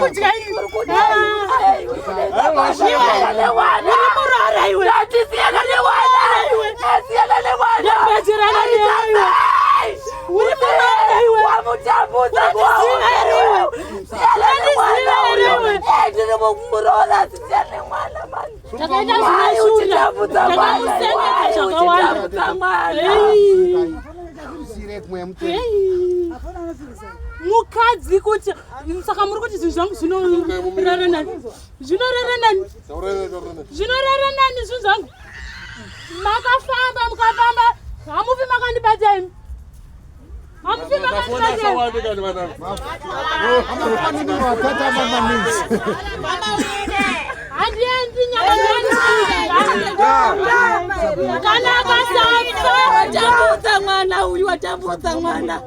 kudya ini. Uri muroora iwe. Iwe. Ndapedzerana newe iwe. Uri muroora iwe. Unondiziva here iwe? Unondiziva here iwe? Takaita zvinoshura. Takamusengeta zvakawanda. Ei. Ei. Mukadzi kuti saka muri kuti zvinhu zvangu zvinorara nani? Zvinorara nani? Zvinorara nani zvinhu zvangu? Makafamba mukafamba hamufi makandibata imi. Hamufi makandibata imi. Handiendi nyama kana akasafa Watambudza mwana uyu, watambudza mwana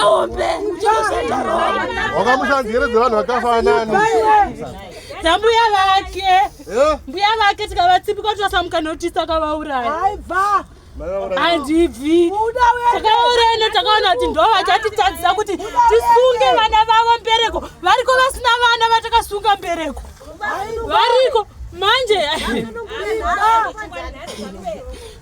waombe uchinoshanda ropa. Wakamushanzira dzevanhu vakafanana. Dzambuya vake. Eh? Mbuya vake tikavatsipika kuti vasamuka takavauraya. Aibva. Handibvi. Buda uende. Takauraya takaona kuti ndo vachatitadzisa kuti tisunge vana vavo mbereko. Variko vasina vana vatakasunga mbereko. Variko manje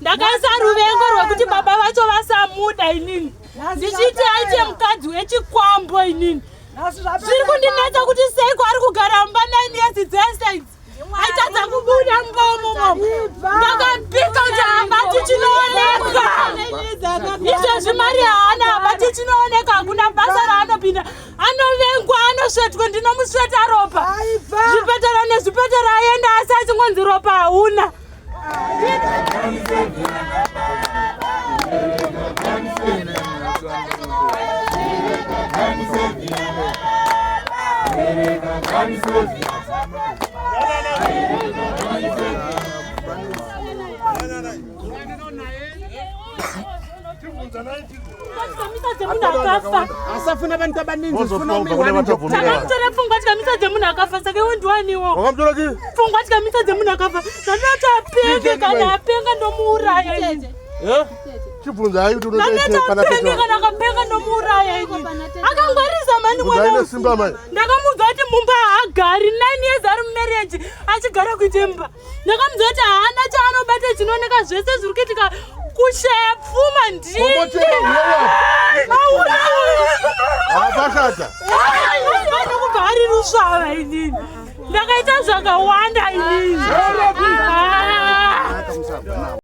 ndakaisa ruvengo rwekuti baba vacho vasamuda inini ndichiti aite mukadzi wechikwambo inini. Nhasi zvapera. Zviri kundinetsa kuti seiko ari kugara mumba 9 years dzese idzi aitadza kubuda mumba umomo. Ndakapika kuti habati chinooneka. Izvezvi mari haana, habati chinooneka, hakuna basa raanopinda. Anovengwa, anosvetwa, ndinomusveta ropa. Aibva. Zvipatara nezvipatara aenda asi achingonzi ropa hauna. Tikamisa dzemunhu akafa. Asafuna abantu abaninzi Wozofuna sifuna ubva kune umiwani nje vatobvumira. Takamutora pfungwa tikamisa dzemunhu akafa saka iwe ndiwaniwo. Wakamutora chii? Pfungwa tikamisa dzemunhu akafa. Ndandinoti apenge kana apenga ndomuuraya ini. Eh? Chibvunzai kuti unoita Ndandinoti pana apenge Petro. kana akapenga ndomuuraya ini. Akangwarisa mani Bvunzai mwana uyu. nesimba mai. Ndakamuudza kuti mumba haagari 9 years ari mumarriage achigara kuita imba. Ndakamuudza kuti haana chaanobata chinooneka zvese zviri kuitika kushaya pfuma ndini. Kombochera uyowa. Aura Hapashata. Anokubva ari rusvava inini. Ndakaita zvakawanda inini. Ah.